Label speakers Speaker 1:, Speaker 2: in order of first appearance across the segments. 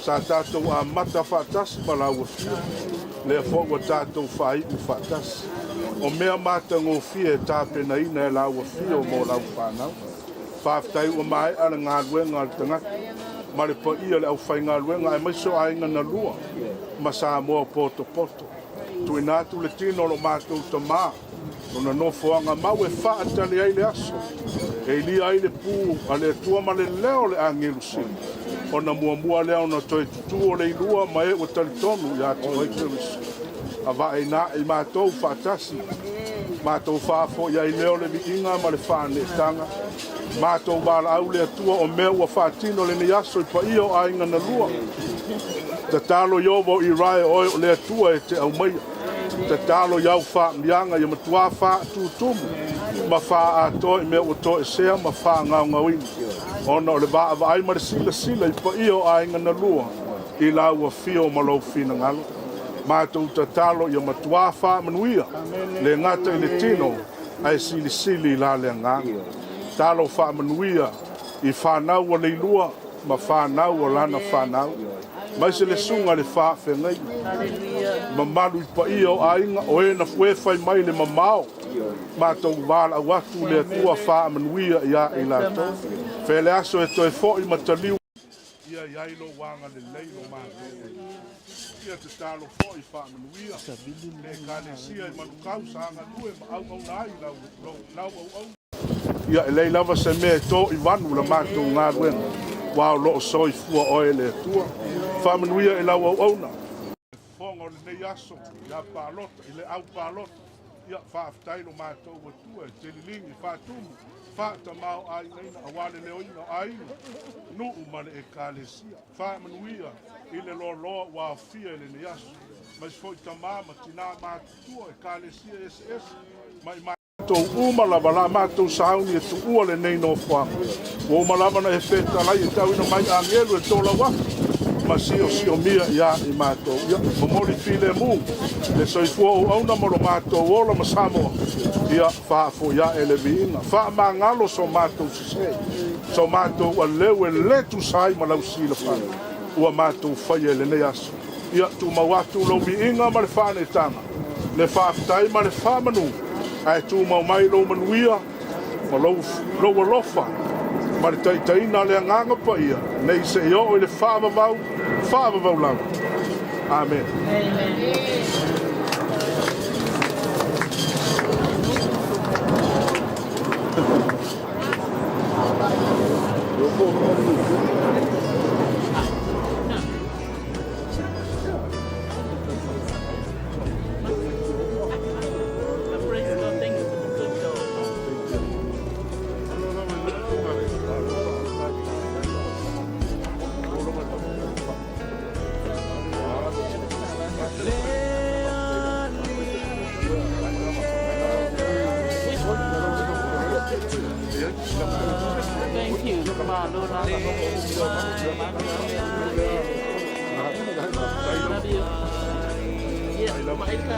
Speaker 1: Sa tatou amata faatasi ma lau Afio, lea foi ua tatou faaiu faatasi. O mea matagofie e tapenaina e lau Afio mo lau fanau. Faafetai ua maea le galuega a le tagata ma le paia o le aufaigaluega aemaise o aiga na lua ma Samoa potopoto. Tuuina atu le tino o lo matou tama, lona nofoaga mau e faatali ai le aso, e ilia ai le pu a le Atua ma le leo o le agelu sili, ona muamua lea ona toe tutu o le ilua ma e ua talitonu ia te oe Keriso. Avaeina ae i matou faatasi, matou faafoi ai lea o le viiga ma le faaneetaga, matou valaau le Atua o mea ua faatino lenei aso i paia o aiga na lua. Tatalo Iovo o Irae o oe o le Atua e te aumaia. Tatalo i au faamiaga ia matua faatutumu ma faaatoa i mea ua toesea ma faagaogaoina, ona o le vaavaai ma le silasila i paia o aiga na lua i lau afio ma lou finagalo. Matou tatalo ia matua faamanuia le gata i le tino ae silisili i la le agaga. Talo faamanuia i fanau a Leilua ma fanau o lana fanau, maise le susuga i le faafeagaiga, mamalu i paia o aiga o e na fue fai mai le mamao, matou valaau atu le Atua faamanuia ia i latou. Fea le aso e toe foi ma taliu ia i ai lou agalelei lo matou Alii. Ia tatalo foi faamanuia le Ekalesia i Manukau sa galue ma auauna ai lau auauna. Ia e leai lava se mea e to i vanu la matou galuega, aua o lo o soifua oe le Atua. Faamanuia i lau auauna. Le fofoga o lenei aso ia palota i le au palota. Ia faafetai lo matou Atua e te liligi faatumu faatamaoaigaina aua le leoina o aiga, nuu ma le Ekalesia. Faamanuia i le loaloa ua aofia i lenei aso, aemaise foi tama ma tina matutua, Ekalesia eseese ma i matou uma lava la matou sauni e tuua lenei nofoaga. Ua uma lava ona e fetalai e tauina mai agelu e tolau atu ma siosiomia ia i matou. Ia momoli filemu le soifua auauna ma lo matou ola ma Samoa. Ia faafoi ae le viiga, faamagalo so matou sese, so matou aleu e le tusa ai ma lau silafaga ua matou faia i lenei aso. Ia tumau atu lou viiga ma le faaneetaga, le faafetai ma le faamanu, ae tumau mai lou manuia ma lou alofa ma le taitaiina a le Agaga Paia nei seia oo i le faavavau, faavavau lava. Amene.
Speaker 2: Praise God. Thank you for the good job. Thank you. Malo lava. Love you. Yeah, maika.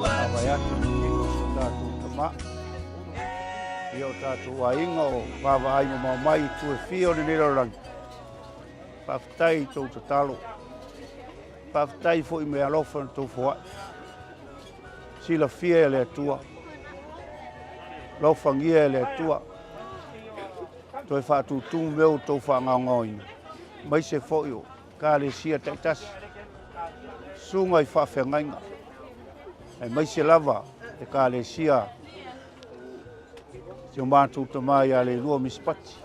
Speaker 1: Vaavaai atu i le tino o so tatou tama, ia o tatou aiga o vaavaai mamao mai i itu e fia o lenei lalolagi. Faafetai i tou tatalo. Faafetai foi me alofa na tou foai. Silafia e le Atua. Alofagia e le Atua. Toe faatutumu mea ua tou faagaogaoina, aemaise foi o Ekalesia taitasi, susuga i faafeagaiga, aemaise lava Ekalesia si o matou tama ia Leilua Misipati.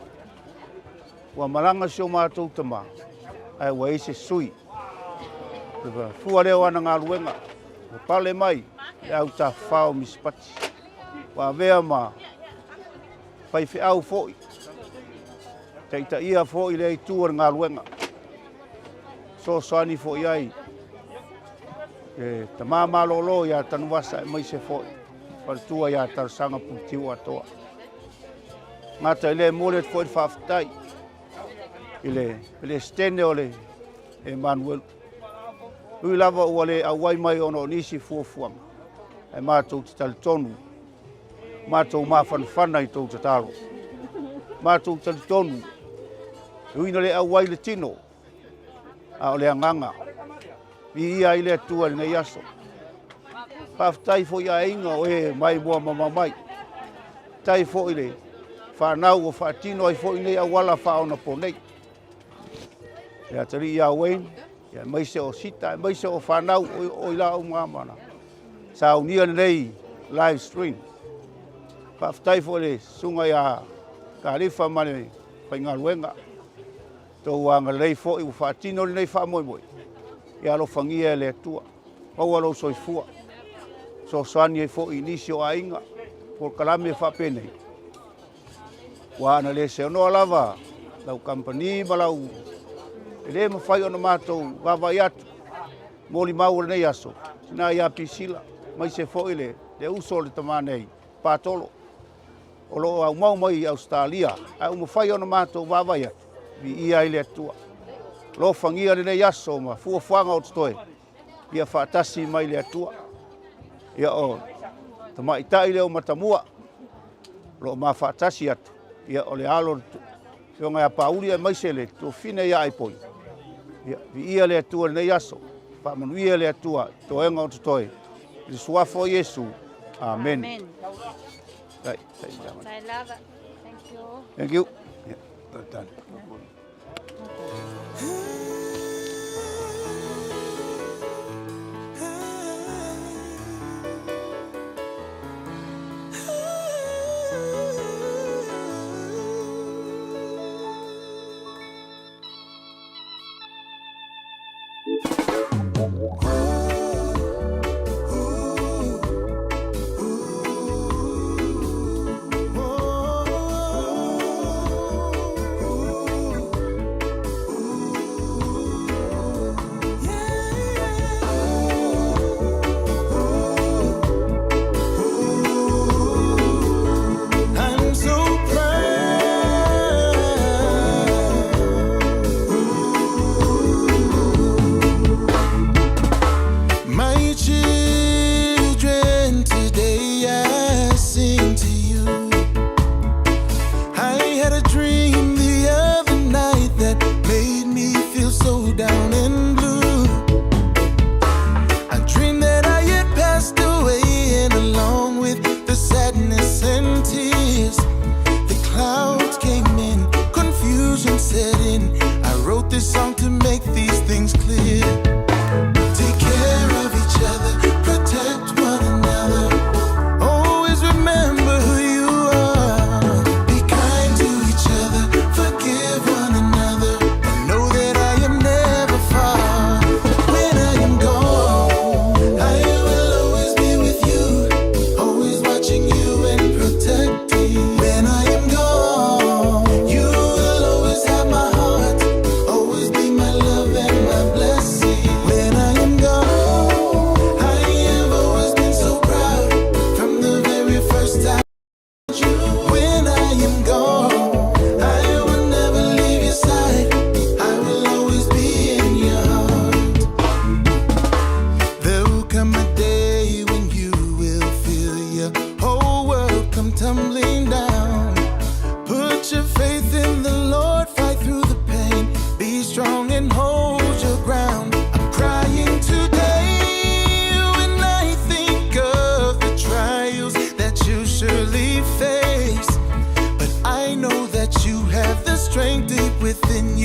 Speaker 1: Ua malaga si o matou tama, ae ua i ai se sui. Le fua lea o ana galuega, ua pale mai le au tafafao Misipati. Ua avea ma faifeau foi, taitaia foi lea itu o le galuega. Fesoasoani foi i ai le tama malolo ia Tanuvasa aemaise foi faletua ia Talosaga Puletiu Atoa. Gata i lea e momoli atu foi le faafetai i le Peresetene o le Emanuelu. Ui lava ua le auai mai ona o nisi fuafuaga, ae matou te talitonu, matou mafanafana i tou tatalo. Matou talitonu, e ui ina le auai le tino, a o le agaga, viia ai le Atua i lenei aso. Faafetai foi i aiga o e mai mua mamao mai. Faafetai foi i le fanau ua faatino ai foi nei auala faaonaponei.
Speaker 3: Le atalii ia Wayne, aemaise o Sita, aemaise o fanau o i laau uma na saunia lenei live stream. Faafetai foi i le susuga ia Kalifa ma le faigaluega, outou agalelei foi ua faatino lenei faamoemoe, ia alofagia e le Atua, maua lou soifua, fesoasoani ai foi i nisi o aiga, polokalame faapenei, aua ana le seanoa lava lau kamupani ma lau, e le mafai ona matou vaavaai atu, molimau o lenei aso, tina ia Pisila, aemaise foi le uso o le tama nei, Patolo, o lo o aumau mai i Ausetalia, ae ua mafai ona matou vaavaai atu, viia ai le Atua. Alofagia lenei aso ma fuafuaga o totoe, ia faatasi mai le Atua. Ia o tamaitai lea o Matamua, o lo o ma faatasi atu, ia o le alo o le Afioga ia Pauli aemaise le tuafafine ia Aipoi. Ia, viia le Atua i lenei aso. Faamanuia le Atua i toega o totoe. I le suafa o Iesu. Amene.
Speaker 4: Amen.
Speaker 3: Tai, tai, tai.
Speaker 4: I love it. Thank you.
Speaker 3: Thank you. Yeah, done.
Speaker 5: I'm so proud. My children, today I sing to you. I had a dream the other night that made me feel so down and blue. I dreamed that I had passed away, and along with the sadness and tears, the clouds came in, confusion set in. I wrote this song to make these things clear. Take care of each other, protect one another. Always remember who you are. Be kind to each other, forgive one another, and know that I am never far. When I am gone, I will always be with you, always watching you and protecting. When I am gone, you will always have my heart, always be my love and my blessing. When I am gone, I have always been so proud from the very first time. When I am gone, I will never leave your side. I will always be in your heart. There will come a day when you will feel your whole world come tumbling down. Put your faith in the Lord, fight through the pain. Be strong and hold your ground. I'm crying today when I think of the trials that you surely face. But I know that you have the strength deep within.